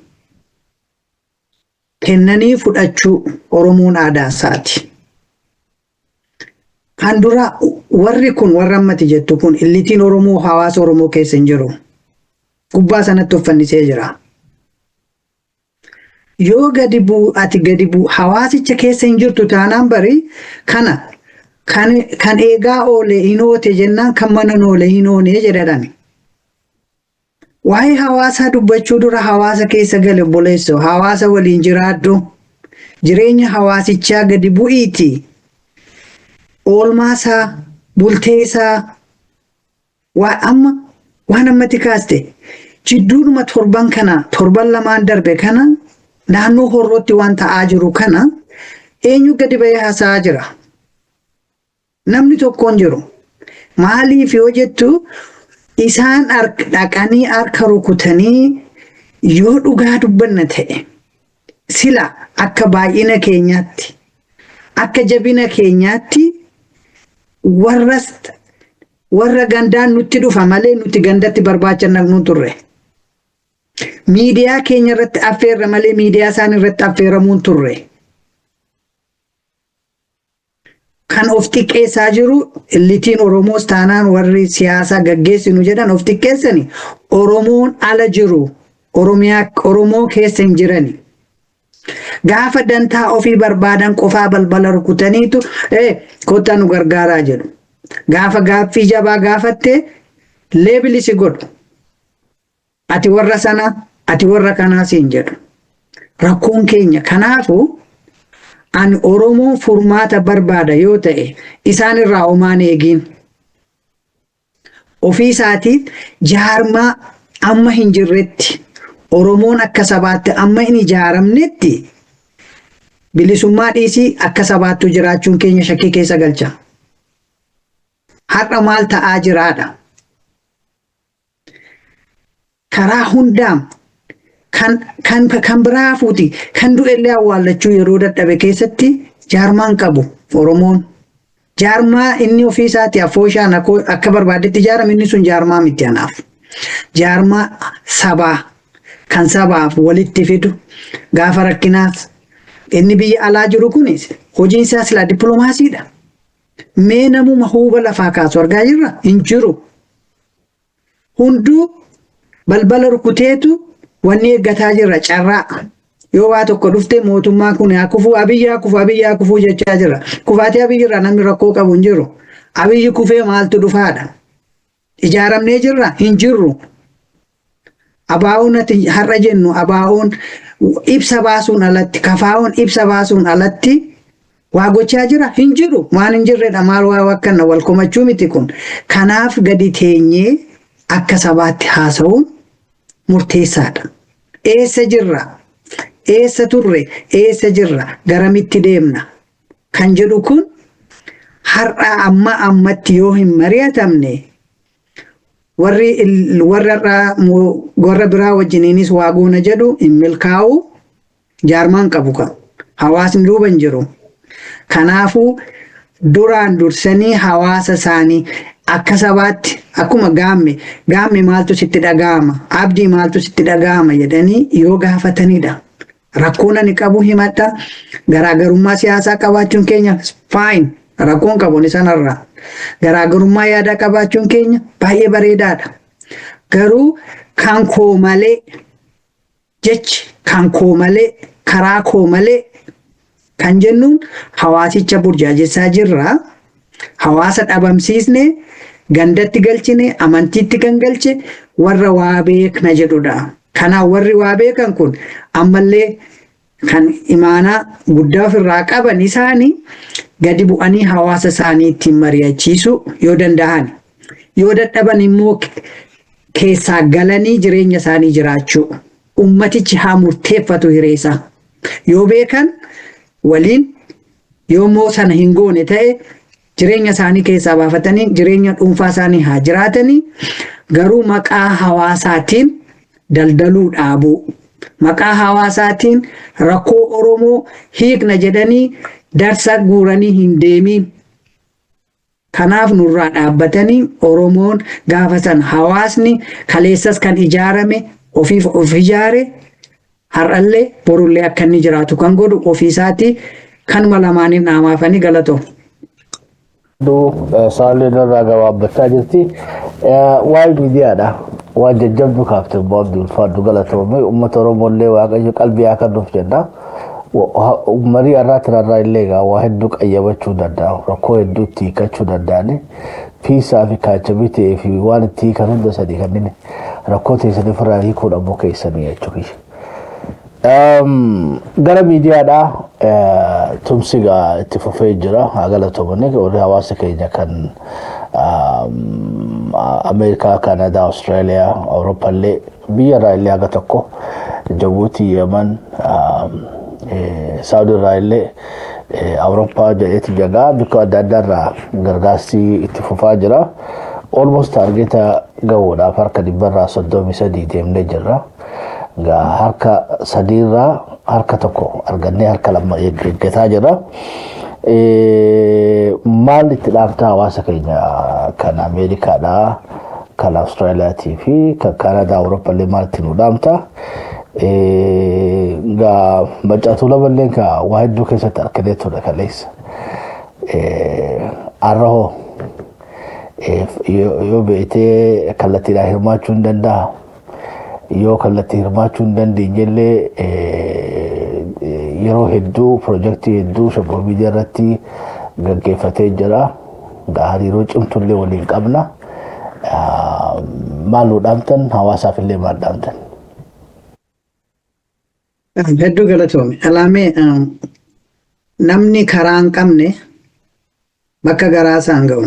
Speaker 2: Kennanii fudhachuu Oromoon aadaa isaati. Kan dura warri kun warra ammati jettu kun illitiin Oromoo hawaasa Oromoo keessa hin jiru. Gubbaa sanatti uffannisee jira. Yoo gadi bu'u, ati gadi bu'u, hawaasicha keessa hin jirtu taanaan bari kana kan eegaa oole hin oote jennaan kan mana oole hin oone jedhadhani. Waa'ee hawaasaa dubbachuu dura hawaasa keessa gale, obboleessoo, hawaasa waliin jiraadhu. Jireenya hawaasichaa gadi bu'iiti. Oolmaasaa, bulteesaa, waa amma waan ammatti kaaste jidduudhuma torban kana, torban lamaan darbe kana, naannoo Horrootti waan ta'aa jiru kana eenyu gadi bahee haasa'aa jira? Namni tokko hin jiru. Maaliif yoo jettu, isaan dhaqanii harka rukutanii, yoo dhugaa dubbanna ta'e, sila akka baay'ina keenyaatti, akka jabina keenyaatti, warra gandaan nutti dhufa malee nuti gandatti barbaacha naqnu turre. Miidiyaa keenya irratti affeerra malee miidiyaa isaan irratti affeeramuun turre. Kan of xiqqeessaa jiru illitiin Oromoos taanaan, warri siyaasaa gaggeessinu jedhan of xiqqeessani, Oromoon ala jiru, Oromiyaa Oromoo keessa hin jirani. Gaafa dantaa ofii barbaadan qofaa balbala rukutaniitu "Kottaa nu gargaaraa" jedhu. Gaafa gaaffii jabaa gaafatte label si godhu. Ati warra sana, ati warra kanaa siin jedhu. Rakkoon keenya kanaafu ani Oromoon furmaata barbaada yoo ta'e isaan irraa homaan eegiin. Ofii isaatiif jaarmaa amma hin jirretti, Oromoon akka sabaatti amma hin ijaaramnetti, bilisummaa dhiisii akka sabaattuu jiraachuun keenya shakkii keessa galcha. Har'a maal ta'aa jiraadha? Karaa hundaan kan biraa fuuti, kan du'ellee awwaallachuu yeroo dadhabe keessatti jaarmaan qabu Oromoon. Jaarmaa inni ofii isaati afooshaan akka barbaadetti ijaarame, inni sun jaarmaa miti anaaf. Jaarmaa sabaa kan sabaaf walitti fidu, gaafa rakkinaas inni biyya alaa jiru kunis hojiin isaa silaa dippiloomaasiidha. Mee namuma huuba lafaa kaasu argaa jirra? Hin jiru. Hunduu balbala rukuteetu wanni eeggataa jirra, carraa. Yoo waa tokko dhufte mootummaan kun haa kufuu, Abiyyi haa kufu, Abiyyi haa kufuu jechaa jirra. Kufaatii Abiyyi irraa namni rakkoo qabu hin jiru. Abiyyi kufee maaltu dhufaadha? Ijaaramnee jirra? Hin jirru. Abaa'oon ati har'a jennu, abaa'oon ibsa baasuun alatti, kafaa'oon ibsa baasuun alatti waa gochaa jira? Hin jiru. Waan hin jirredha, maal waa wakkanna, wal komachuu miti kun. Kanaaf gadi teenyee akka sabaatti haasa'uun murteessaadha. Eessa jirra? Eessa turre? Eessa jirra? Garamitti deemna? Kan jedhu kun har'a amma ammatti yoo hin mari'atamne, warri warra warra biraa wajjiniinis waa goona jedhu hin milkaa'u, jaarmaan qabu kan hawaasni duuba hin jiru. Kanaafuu duraan dursanii hawaasa isaanii akka sabaatti akkuma gaamme gaamme "Maaltu sitti dhaga'ama? Abdii, maaltu sitti dhaga'ama?" jedhanii yoo gaafatanidha. Rakkoon ani qabu himadha. Garaagarummaa siyaasaa qabaachuun keenya fine. Rakkoon qabu ni sanarraa. Garaagarummaa yaadaa qabaachuun keenya baay'ee bareedaadha. Garuu kan koo malee, jechi kan koo malee, karaa koo malee kan jennuun hawaasicha burjaajessaa jirra. Hawaasa dhabamsiisne, gandatti galchine, amantiitti kan galche warra waa beekna jedhudha. Kanaaf warri waa beekan kun ammallee kan imaanaa guddaa ofirraa qaban isaanii gadi bu'anii hawaasa isaanii ittiin mari'achiisuu yoo danda'an. Yoo dadhaban immoo keessaa galanii jireenya isaanii jiraachuu. Ummatichi haa murteeffatu hireesaa. Yoo beekan waliin, yoommoo sana hin goone ta'e, jireenya isaanii keessaa baafatanii jireenya dhuunfaa isaanii haa jiraatanii, garuu maqaa hawaasaatiin daldaluu dhaabuu. Maqaa hawaasaatiin rakkoo Oromoo hiikna jedhanii darsa guuranii hin deemiin. Kanaaf nurraa dhaabbatanii Oromoon gaafa san hawaasni kaleessas kan ijaarame ofiif of ijaare. Har'allee borullee akka inni jiraatu kan godhu ofiisaati. Kanuma lamaaniif naamaafanii galatoo.
Speaker 1: Saallee irraa gabaabbachaa jirti. Waa'ee miidiyaadha. Waan jajjabdu kaafte, Obbo Abdii, ulfaadhu, galatoomee. Uummata Oromoollee Waaqayyo qalbii haa kennuuf jenna. Marii har'aa tirarraa illee egaa waa hedduu qayyabachuu danda'u. Rakkoo hedduu itti hiikkachuu danda'ani. Piisaa fi kaachamii ta'ee fi waan itti hiikan hunda sadii kanneen rakkoo teessanii ofirraa hiikuun ammoo keessanii jechuudha. Gara miidiyaadhaa tumsi egaa itti fufee jira. Haa galatoomanii warri hawaasa keenya kan Ameerikaa, Kaanadaa, Awustiraaliyaa, Awurooppaallee, biyya irraa illee haga tokko Jabuutii, Yemen, Saawudii irraa illee, Awurooppaa jedheeti jagaa bakka adda addaa irraa gargaarsi itti fufaa jira. Almost target gahuudhaaf harka 33% deemnee jirra. Gaa harka sadiirraa harka tokko argannee harka lama eeggataa jirra. Maal itti dhaamta hawaasa keenya kan Ameerikaadhaa, kan Awustiraaliyaatii fi kan Kaanadaa, Awurooppaallee maal itti nu dhaamta? Gaa Maccaatuu lamallee gaa waa hedduu keessatti arganee ture kaleessa. Har'a hoo yoo beektee kallattiidhaan hirmaachuu hin danda'a. Yoo kallattii hirmaachuu hin dandeenye illee, yeroo hedduu pirojektii hedduu Shaggor Miidiyaa irratti gaggeeffatee jira. Hariiroo cimtullee waliin qabna. Maal nu dhaamtan? Hawaasaaf illee maal dhaamtan?
Speaker 2: Hedduu galatoome. Alaamee, namni karaa hin qabne bakka garaa isaan ga'u.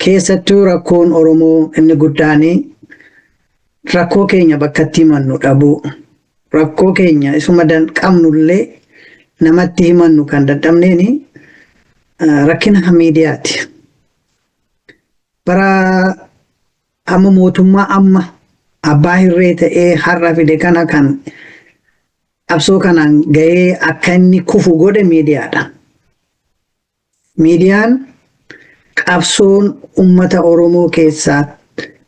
Speaker 2: Keessattuu rakkoon Oromoo inni guddaan rakkoo keenya bakka itti himannu dhabuu. Rakkoo keenya isuma qabnullee namatti himannu kan dadhabneeni rakkina miidiyaati. Bara amma mootummaa amma abbaa hirree ta'ee har'a fide kana kan qabsoo kanaan gahee akka inni kufu godhe miidiyaadha. Miidiyaan qabsoon uummata Oromoo keessaa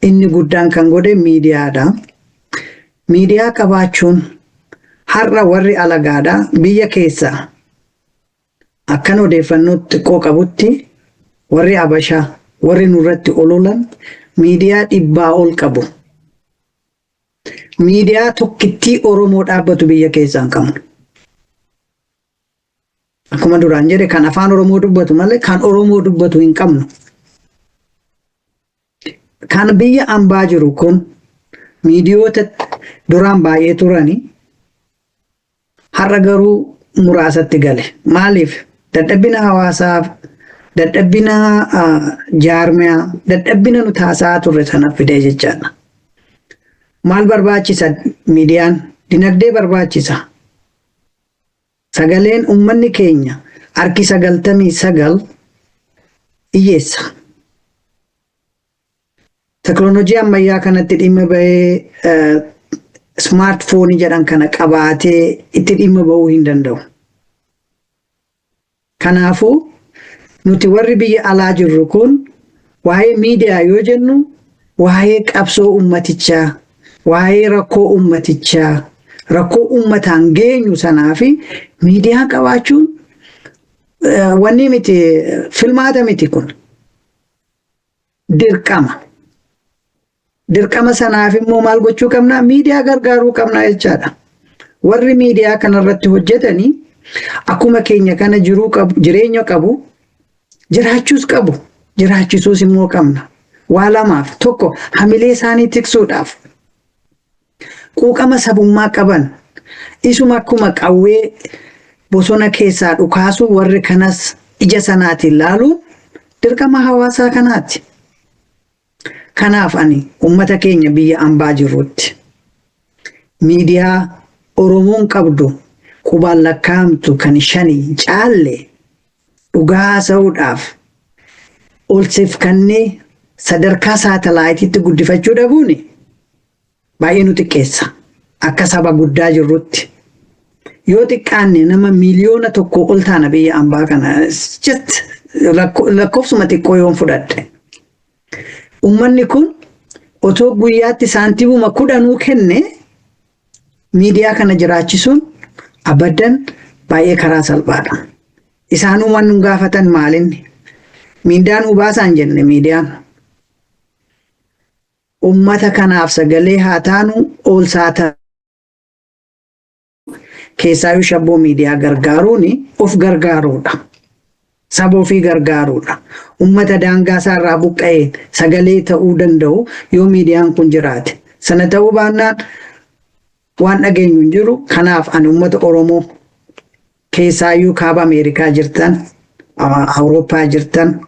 Speaker 2: inni guddaan kan godhe miidiyaadha. Miidiyaa qabaachuun har'a warri alagaadha biyya keessaa akkan odeeffannoo xiqqoo qabutti warri Abashaa warri nurratti ololan miidiyaa 100 ol qabu. Miidiyaa tokkittii Oromoo dhaabbatu biyya keessaa hin qabnu. Akkuma duraan jedhe, kan afaan Oromoo dubbatu malee kan Oromoo dubbatu hin qabnu. Kan biyya ambaa jiru kun miidiyoota duraan baay'ee turani, har'a garuu muraasatti gale. Maaliif? Dadhabbina hawaasaaf, dadhabbina jaarmiyaa, dadhabbina nu taasaa turre sanaaf fidee jechaadha. Maal barbaachisa miidiyaan? Dinagdee barbaachisa. Sagaleen uummanni keenya harki 99 hiyyeessa. Teknoolojii ammayyaa kanatti dhimma bahee smartphone jedhan kana qabaatee itti dhimma bahuu hin danda'u. Kanaafuu nuti warri biyya alaa jirru kun waa'ee miidiyaa yoo jennu, waa'ee qabsoo uummatichaa, waa'ee rakkoo uummatichaa, rakkoo uummataan geenyu sanaa fi miidiyaa qabaachuun wanni miti, filmaata miti, kun dirqama. Dirqama sanaaf immoo maal gochuu qabna? Miidiyaa gargaaruu qabna jechaadha. Warri miidiyaa kanarratti hojjetanii akkuma keenya kana jiruu qabu, jireenya qabu, jiraachuus qabu, jiraachisuus immoo qabna. Waa lamaaf: tokko, hamilee isaanii tiksuudhaaf, quuqama sabummaa qaban isuma akkuma qawwee bosona keessaa dhukaasuu warri kanas ija sanaatiin laaluun dirqama hawaasaa kanaati. Kanaaf ani uummata keenya biyya ambaa jirrutti miidiyaa Oromoon qabdu qubaan lakkaa'amtu kan shanii caalle dhugaa haasa'uudhaaf ol sifkannee sadarkaa saatalaayitiitti guddifachuu dhabuun baay'ee nu xiqqeessa. Akka saba guddaa jirrutti. Yoo xiqqaanne nama 1 miiliyoona ol taana biyya ambaa kana. Just lakkoofsuma xiqqoo yoon fudhadhe. Uummanni kun otoo guyyaatti saantiimuma kudhanuu kenne Miidiyaa kana jiraachisuun abadan baay'ee karaa salphaadha. Isaanuu waan nu gaafatan maalinni? Miindaan nu baasaan jenne miidiyaan. Ummata kanaaf sagalee haa taanu, oolsaa ta'a. Keessaayyuu Shabboo Miidiyaa gargaaruun of gargaaruudha. Saba ofii gargaaruudha. Ummata daangaa isaarraa buqqa'ee sagalee ta'uu danda'u yoo miidiyaan kun jiraate. Sana ta'uu baannaan waan dhageenyu hin jiru. Kanaaf ani ummata Oromoo keessaayyuu kaaba Ameerikaa jirtan, Awurooppaa jirtan,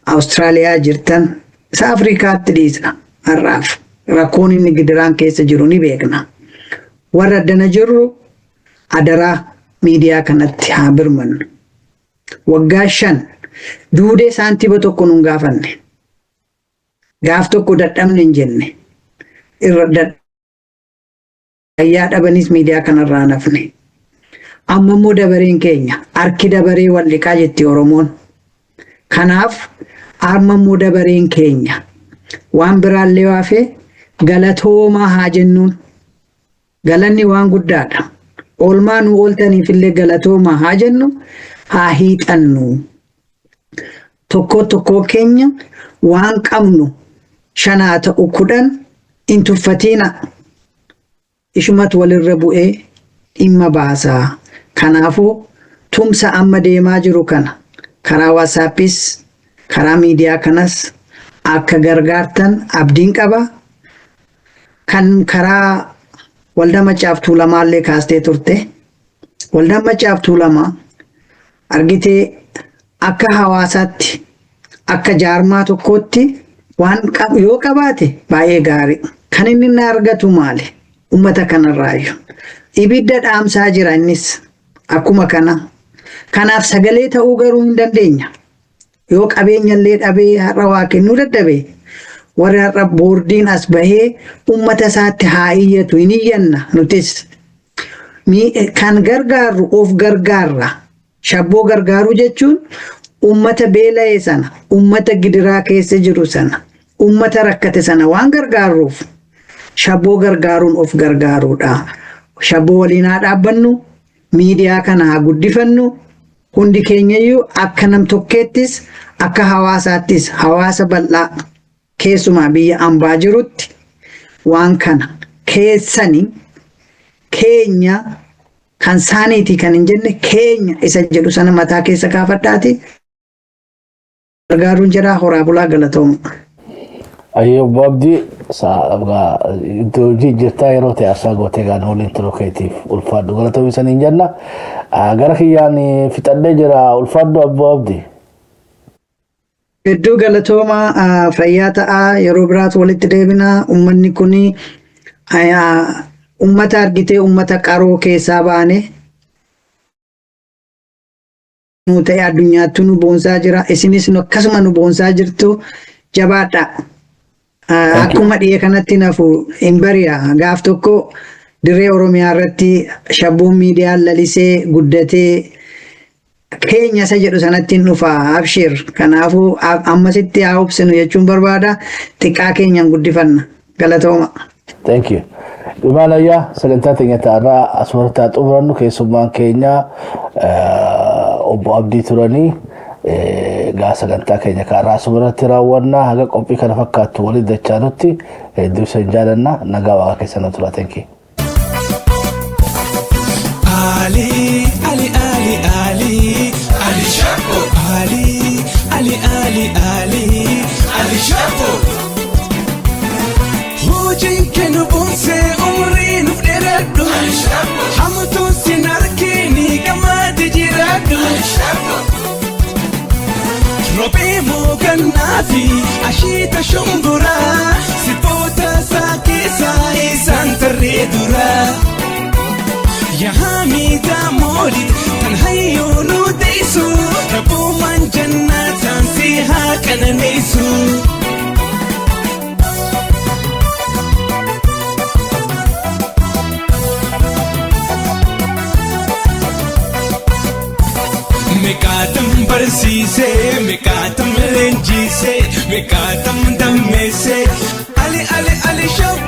Speaker 2: Awustiraaliyaa jirtan, isa Afrikaatti dhiisna har'aaf. Rakkoon inni gidiraan keessa jiru ni beekna. Warra addana jirru adaraa miidiyaa kanatti haa birmannu. Waggaa 5 duudee saantiba tokko nun gaafanne. Gaaf tokko dadhabne hin jenne. Irra fayyaa dhabanis miidiyaa kanarraa nafne. Amma immoo dabareen keenya, harki dabaree wal dhiqaa jetti Oromoon. Kanaaf amma immoo dabareen keenya, waan biraallee waafee galatoomaa haa jennuun. Galanni waan guddaadha. Oolmaa nu ooltaniif illee galatoomaa haa jennu, haa hiixannu. Tokkoo tokkoo keenya waan qabnu shanaa ta'u 10 hin tuffatiina. Ishumatu walirra bu'ee dhimma baasaa. Kanaafuu tumsa amma deemaa jiru kana karaa WhatsAppis karaa miidiyaa kanas akka gargaartan abdiin qaba. Kan karaa Waldaa Maccaaf Tuulamaallee kaastee turte. Waldaan Maccaaf Tuulamaa argitee akka hawaasaatti, akka jaarmaa tokkootti waan yoo qabaate baay'ee gaarii. Kan inni inni argatu maali? Uummata kanarraayyuu. Ibidda dhaamsaa jira innis akkuma kana. Kanaaf sagalee ta'uu garuu hin dandeenya. Yoo qabeenya illee dhabee har'a waa kennuu dadhabe, warri har'a boordiin as bahee uummata isaatti haa iyyatu, hin iyyanna nutis. Kan gargaarru of gargaarra. Shabboo gargaaruu jechuun uummata beela'e sana, uummata gidiraa keessa jiru sana, uummata rakkate sana waan gargaarruuf Shabboo gargaaruun of gargaaruudha. Shabboo waliin haa dhaabbannu, miidiyaa kana haa guddifannu. Hundi keenyayyuu akka nam tokkeettis akka hawaasaattis hawaasa bal'aa keessumaa biyya ambaa jirutti waan kana keessani keenya kan saaniiti kan hin jenne, keenya isa jedhu sana mataa keessa kaafadhaati. Gargaaruun jedhaa, horaa bulaa, galatooma.
Speaker 1: Ayyee, obbo Abdii, iddoo hojii jirtaa yeroo ta'e aarsaa gootee gaan waliin turuu keetiif ulfaadhu, galatoomii saniin jenna. Gara kiyyaan fixadhee jira, ulfaadhu obbo Abdii.
Speaker 2: Hedduu galatooma, fayyaa ta'aa, yeroo biraatu walitti deebina. Uummanni kun uummata argitee uummata qaroo keessaa baane nu ta'e addunyaatti nu boonsaa jira. Isinis nu akkasuma nu boonsaa jirtu, jabaadha. Akkuma dhiyee kanatti nafu hin bari'a. Gaaf tokko dirree Oromiyaa irratti Shabboon Miidiyaan lalisee guddatee keenya isa jedhu sanatti hin dhufa, abshir. Kanaafuu ammasitti haa obsinu jechuun barbaada. Xiqqaa keenyaan guddifanna. Galatooma.
Speaker 1: Thank you. Dhumaan ayyaa sagantaa teenya ta'arraa asumarratti haa xumurannu. Keessummaan keenya obbo Abdii turanii. Gaa sagantaa keenya kaarraa asumarratti raawwannaa. Haga qophii kana fakkaattu waliin dachaanutti hedduu isin jaalanna, nagaa waaqa keessa nu tura. Thank you.
Speaker 3: Ali, Ali, Ali, Ali, Ali Shabbo. Ali, Ali, Ali, Ali, Ali Shabbo. Hojiin kennu boonsee umrii nuuf dheeradhu. Hamtuun sin argini gammaatti jiraadhu. Roobee moogannaa fi ashiita shumburaa sirboota isaa keessaa isaan tarree duraa. Yahamida moolid tan hayyuu nu deessu, rabbumaan jannataan si haa qananeessu. Meeqaatam barsiisee, meeqaatam leenjisee, meeqaatam dammeessee. Ali, Ali, Ali Shabbo.